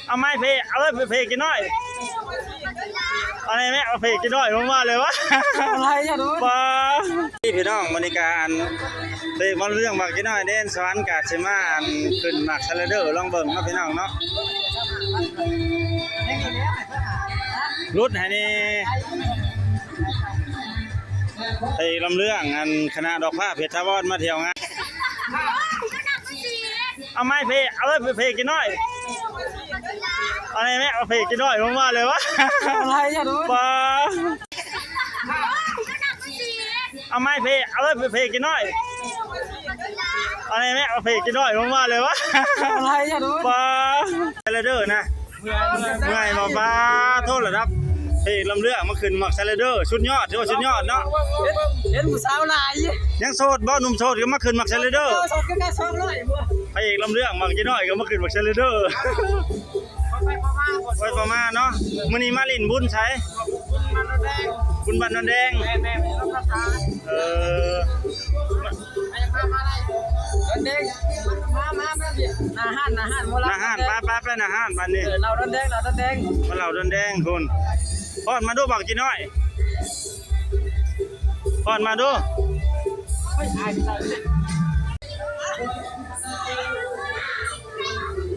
ເອົາໄມ້ເພກ ເອົາເລີຍເພກກິນໜ້ອຍ ເອົາໄມ້ແມ່ ເອົາເພກກິນໜ້ອຍລົງມາເລີຍວະ ອະໄລອະໂດນ ປ້າ ນີ້ພີ່ນ້ອງ ບັນຍາກາດ ເພກມາເລື່ອງໝາກກິນໜ້ອຍ ແດນສະຫວັນກະຊິມາ ອັນ ຂຶ້ນໝາກສະໄລເດີ ລອງເບິ່ງເນາະພີ່ນ້ອງເນາະ ຫຼຸດໃຫ້ແດ່ ເພກລຳເລື່ອງ ອັນ ຄະນະດອກຟ້າເພດຖາວອນມາທ່ຽວງານ. ເອົາໄມ້ເພກ ເອົາເລີຍເພກກິນໜ້ອຍ ເອົາໄມ້ແມ່ ເອົາເພກກິນໜ້ອຍລົງມາເລີຍວະ ອະໄລອະໂດນ ປ້າ ເອົາໄມ້ເພກ ເອົາເລີຍເພກກິນໜ້ອຍ ເອົາໄມ້ແມ່ ເອົາເພກກິນໜ້ອຍລົງມາເລີຍວະ ອະໄລອະໂດນ ປ້າ ສະໄລເດີນະ. ເມື່ອຍບໍ່ ປ້າໂທ ລະດັບເພກລຳເລື່ອງມາຂຶ້ນໝາກສະໄລເດີ ສຸດຍອດ ຖືວ່າສຸດຍອດເນາະ ເຫັນ ເຫັນຜູ້ສາວຫຼາຍ ຍັງໂສດບໍ່? ໜຸ່ມໂສດກໍມາຂຶ້ນໝາກສະໄລເດີ ໂສດຄືກັນ ສອງຮ້ອຍ ພະເອກລຳເລື່ອງໝາກກິນໜ້ອຍກໍມາຂຶ້ນໝາກສະໄລເດີ ໄປປະມານ ໄປປະມານເນາະ ມື້ນີ້ມາຫຼິ້ນບຸນໃສ? ບຸນບ້ານໂນນແດງ ບຸນບ້ານໂນນແດງ ແມ່ນໆ ເອີ ມາ ມາ ມາ ໂດນແດງ ມາ ມາ ມາ ໜ້າຮ້ານ ໜ້າຮ້ານ ໜ້າຮ້ານ ໄປ ໄປ ໄປໜ້າຮ້ານບາດນີ້ ເອີ ເຫຼົ້າໂດນແດງ ເຫຼົ້າໂດນແດງ ມາເຫຼົ້າໂດນແດງພຸ້ນ ປ້ອນມາດູບັກຈີນ້ອຍ ປ້ອນມາດູ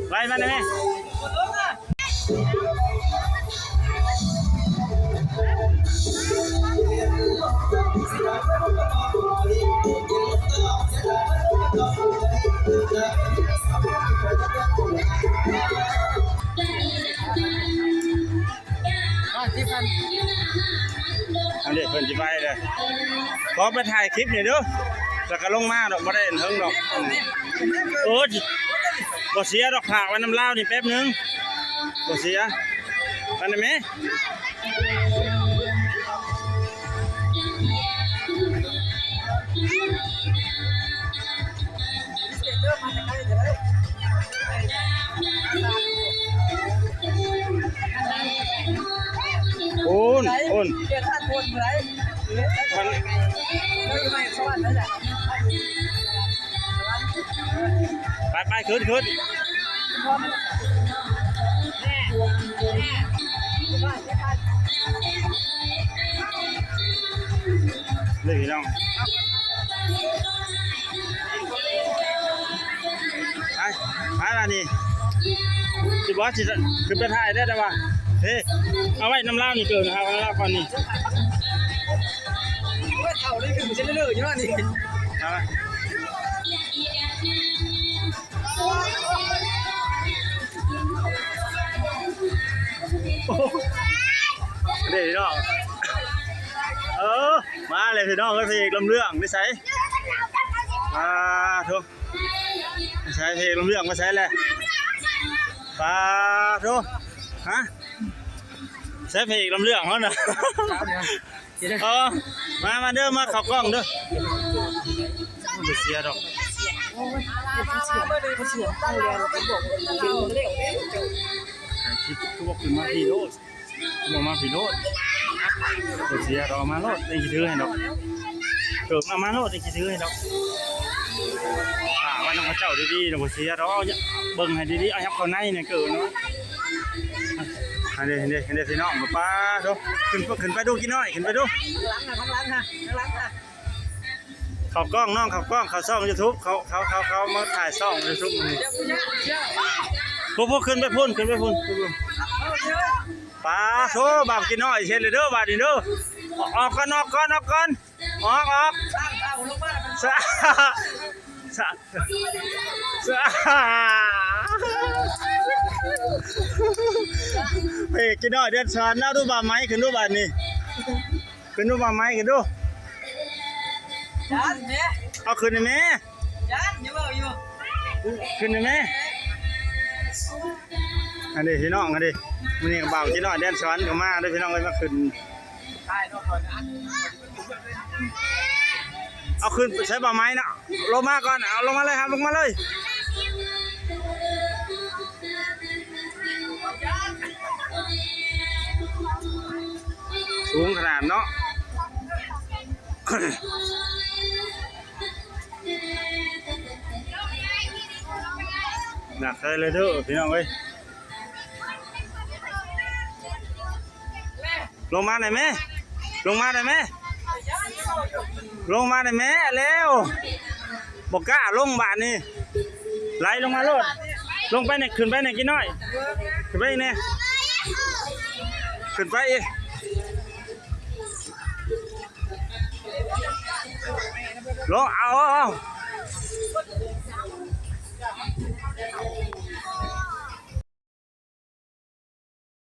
ໄລ່ມາໄດ້ແມ່. ອັນນີ້ເພິ່ນຊິໄປເດີ ຂໍໄປຖ່າຍຄລິບນີ້ເດີ ແລ້ວກໍລົງມາດອກ ບໍ່ໄດ້ເຖິງດອກ. ໂອ້ຍ ບໍ່ເສຍດອກ ຝາກໄວ້ນຳລາວນີ້ແປັບໜຶ່ງ ບໍ່ເສຍ ອັນນັ້ນແມ່. ໂອ້ນ ໂອ້ນ ມັນ ໄປໆ ຂຶ້ນ ຂຶ້ນ ນີ້ພີ່ນ້ອງ ໄປ ໄປບາດນີ້ ຊິບໍ່ ຊິຂຶ້ນໄປຖ່າຍໄດ້ແຕ່ວ່າ ເອີ ເອົາໄວ້ນຳລາວນີ້ ເກີນຫານຳລາວກ່ອນນີ້. ໂອ້ຍ ເຖົ້ານີ້ຄືເຊນເລີຢູ່ເນາະນີ້ ເອົາໄວ້ ໂອ້ໂຫ ເດ້ເນາະ ເອີ ມາແລ້ວພີ່ນ້ອງເອີຍ ພະເອກລຳເລື່ອງຢູ່ໃສ? ປາໂທ ໃສ ພະເອກລຳເລື່ອງໄປໃສແລ້ວ? ປາໂທ ຮະ ໃສພະເອກລຳເລື່ອງເຮົານະ? ເອີ ມາ ມາເດີ ມາເຂົ້າກ້ອງເດີ ບໍ່ເສຍດອກ ຖ່າຍຄລິບຄືບໍ່ຂຶ້ນມາພີ້ໂລດ. ບໍ່ມາພີ້ໂລດ ບໍ່ເສຍດອກ ເອົາມາໂລດ ເອົາຊິຖືໃຫ້ດອກ ເກີບເອົາມາໂລດ ເອົາຊິຖືໃຫ້ດອກ ຝາກໄວ້ນຳເຂົາເຈົ້າດີໆ ບໍ່ເສຍດອກ ເບິ່ງໃຫ້ດີໆ ເອົາຫຍັບເຂົ້າໃນນີ້ ເກີບເນາະ ອັນນີ້ ອັນນີ້ ອັນນີ້ ພີ່ນ້ອງ ປາໂທ ຂຶ້ນ ຂຶ້ນໄປດູກິນໜ້ອຍ ຂຶ້ນໄປດູ ທາງຫຼັງ ທາງຫຼັງ ທາງຫຼັງ ເຂົ້າກ້ອງນ້ອງ ເຂົ້າກ້ອງ ເຂົ້າຊ່ອງຢູທູບ ເຂົາ ເຂົາ ເຂົາ ເຂົາມາຖ່າຍຊ່ອງຢູທູບ ນີ້ ພວກ ພວກ ຂຶ້ນໄປພຸ້ນ ຂຶ້ນໄປພຸ້ນ ຂຶ້ນໄປພຸ້ນ ປາໂທ ບັກຈີນ້ອຍ ເຮັດແລ້ວເດີ ບາດນີ້ເດີ ອອກກ່ອນ ອອກກ່ອນ ອອກກ່ອນ ອອກ ອອກ ສະ ສະ ສະ ເອີ ຈີນ້ອຍ ເດືອນສາມ ເອົາດູບ່າໄມ້ ຂຶ້ນດູບາດນີ້. ຂຶ້ນດູບ່າໄມ້ ຂຶ້ນດູ ຢ້ານແມ່ ເອົາຂຶ້ນແມ່ ຢ້ານ ຍັງເວົ້າຢູ່ ຂຶ້ນແມ່ ອັນນີ້ພີ່ນ້ອງ ອັນນີ້ ມື້ນີ້ບ່າວຈີນ້ອຍ ແດນສະຫວັນກໍມາເດີພີ່ນ້ອງເອີຍ ມາຂຶ້ນ ເອົາຂຶ້ນໃສ່ບ່າໄມ້ເນາະ ລົງມາກ່ອນ ເອົາລົງມາເລີຍ ຮັບລົງມາເລີຍ. ສູງຂະໜາດເນາະ ໜັກເລີຍເດີພີ່ນ້ອງເອີຍ ລົງມາໄດ້ແມ່ ລົງມາໄດ້ແມ່ ລົງມາໄດ້ແມ່ແລ້ວ ບໍ່ກ້າລົງບາດນີ້ ໄຫຼລົງມາໂລດ ລົງໄປນີ້ ຂຶ້ນໄປນີ້ ກີ້ນ້ອຍ ຂຶ້ນໄປອີກແນ່ ຂຶ້ນໄປອີກ ລົງ ເອົາ ເອົາ ເອົາ.